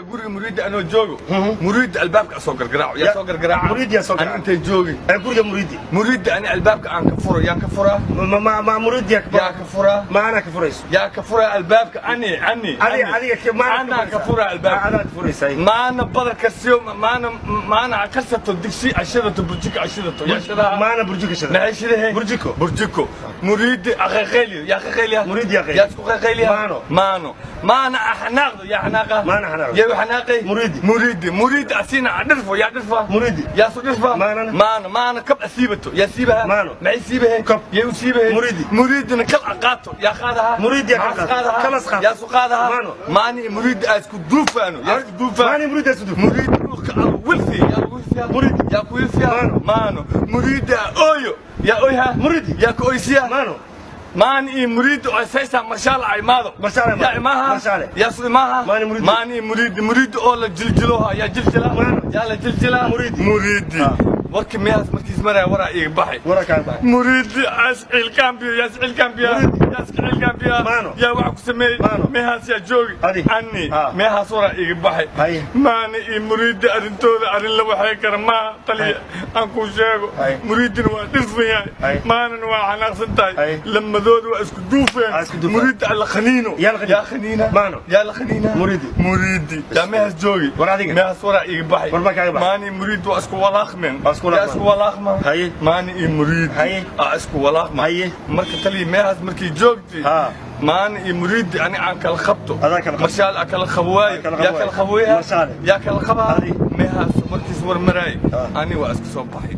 Guriga Muriidda anoo joogo, Muriidda albaabka soo gargaraaco. Yaa soo gargaraaca? Muriiddi yaa soo Ani garaaca. Intay joogi? Ee, guriga Muriidi. Muriidda ani albaabka aan ka furo, yaan ka furaa? Ma Muriidi yaa? Yaa ka furaa? Ma anaa ka furayso? Yaa ka furaa albaabka? Ani ani Adiga maana? Anaa ka furaa albaabka. Adaa ka furaysaa. Maana badarka siyo, maana maana karsato digsi ashidato, burjiko ashidato, yaa shidaha? Maana burjiko shada. Maxay shidahe? Burjiko. Burjiko. Muriidi aqaqayliyo, yaa qaqayliya? Muriidi yaa qayliya. Yaa isku qaqayliya? Maano. Maano, maana axnaaqdo, yaa xanaaqa? Maana xanaaqdo. Yaa xanaaqay? Muriidi. Muriidi, muriidi asina dhirfo, yaa dhirfa? Muriidi. Yaa su dhirfa? Maanana. Maano, maana kab asiibato, yaa siibaha? Maano. Maxay siibahe? Kab. Yaa u siibahe? Muriidi. Muriidina kal aqaato, yaa qaadaha? Muriidi yaa kal Maxaas qaato. qaadaha? Kalas qaato. Yaa su qaadaha? Maano. Maani muriidi aa isku duufaano, yaa isku duufaa? Maani Muriidi aa isku duufa. Muriidi dhulka al wilfi, yaa wilfiya? Muriidi. Yaa ku wilfiya? Maano. Maano. Muriidi aa ooyo, yaa oyha? Muriidi. Yaa ku oysiya? Maano. Maani iyo muriidi oo saysa marshaal ay imaado. Marshaal ay imaado. Yaa imaaha? Marshaale. Yaa su imaaha? Maani muriidi. Maani iyo muriidi, muriidi oo la jiljiloha, yaa jiljila? Maano. Yaa la jiljilaa? Muriidi. Muriidi. Ah. Warki miyaas markiis maraya, waraa iiga baxay. Wara kaa baxay. Muriidi as cilkaambiyo, yaa cilkaambiya? Muriidi. Yaa iska cilkaambiya? Maano. Yaa waxa ku sameeyey? Maano. Meehaas yaa joogi? Adi. Ani. Ah. Meehaas waraa iiga baxay. Haye. Maani iyo muriidi arrintooda arrin la waxay kara maaha, taliya, aan kuu sheego. Haye. Muriidina waa dhirfan yahay. Haye. Maanana waa xanaaqsan tahay. Haye. Lamadooda waa isku duufeen. Aa, isku duufeen. Muriidi alla khaniino. Yaa la khaniino. Yaa khaniina? Maano. Yaa la khaniina? Muriidi. Muriidi yaa meehaas joogi? War adiga. Meehaas waraa iiga baxay. War baa kaaga baxay. Maani muriidi waa isku walaaqmeen. Waa isku walaaqmeen. Yaa isku walaaqma? Haye. Maani iyo muriidi Haye. aa isku walaaqma. Haye. Marka taliya, meehaas markii joogtay, Ha. maani iyo muriidi ani aan kala qabto. Adaa kala qabto. Marshaal aa kala qabwaayo. Aa kala Yaa qabwaayo. kala qabweeya? Marshaale. Yaa kala qabaa? Adi. Meehaas markiis war maraay, Ha. ani waa iska soo baxay.